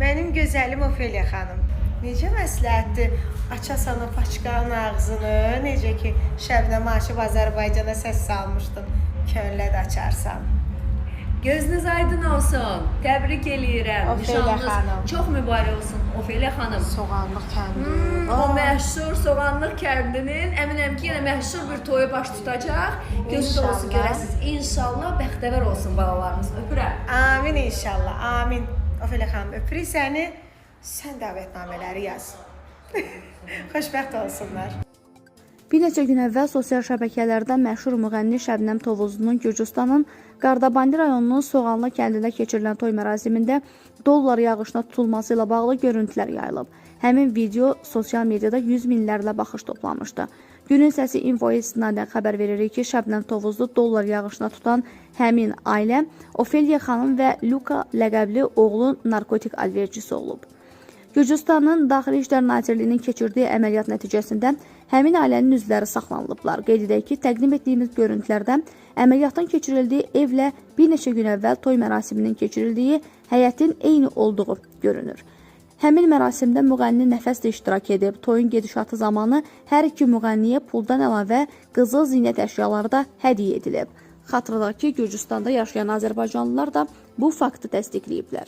Mənim gözəlim Ofeliya xanım. Necə məsləhətdir? Açasan o paçkanın ağzını, necə ki Şəbnəm açıb Azərbaycana səs salmışdın. Könlə də açarsan. Gözünüz aydın olsun. Təbrik eləyirəm. Ofeliya Nişanınız xanım. çox mübarək olsun Ofeliya xanım. Soğanlıq kəndi. O məşhur Soğanlıq kəndinin əminəm ki, yenə məşhur bir toyu baş tutacaq. Gözünüz olsun İnşallah. görəsiniz. İnşallah bəxtəvər olsun balalarınız. Öpürəm. Amin inşallah. Amin. Ofeliya xanım, öpürük səni. Sən dəvətnamələri yaz. Xoşbəxt olsunlar. Bir neçə gün əvvəl sosial şəbəkələrdə məşhur müğənni Şəbnəm Tovuzlunun Gürcüstanın Qardabandi rayonunun Soğanlı kəndində keçirilən toy mərasimində dollar yağışına tutulması ilə bağlı görüntülər yayılıb. Həmin video sosial mediada 100 minlərlə baxış toplamışdı. Günün səsi infoya istinadən xəbər veririk ki, Şəbnəm Tovuzlu dollar yağışına tutan həmin ailə Ofeliya xanım və Luka ləqəbli oğlun narkotik alverçisi olub. Gürcüstanın Daxili İşlər Nazirliyinin keçirdiyi əməliyyat nəticəsində həmin ailənin üzvləri saxlanılıblar. Qeyd edək ki, təqdim etdiyimiz görüntülərdə əməliyyatın keçirildiyi evlə bir neçə gün əvvəl toy mərasiminin keçirildiyi həyətin eyni olduğu görünür. Həmin mərasimdə müğənni Nəfəs də iştirak edib. Toyun gedişatı zamanı hər iki müğənniyə puldan əlavə qızıl zinət əşyaları da hədiyyə edilib. Xatırladaq ki, Gürcüstanda yaşayan azərbaycanlılar da bu faktı təsdiqləyiblər.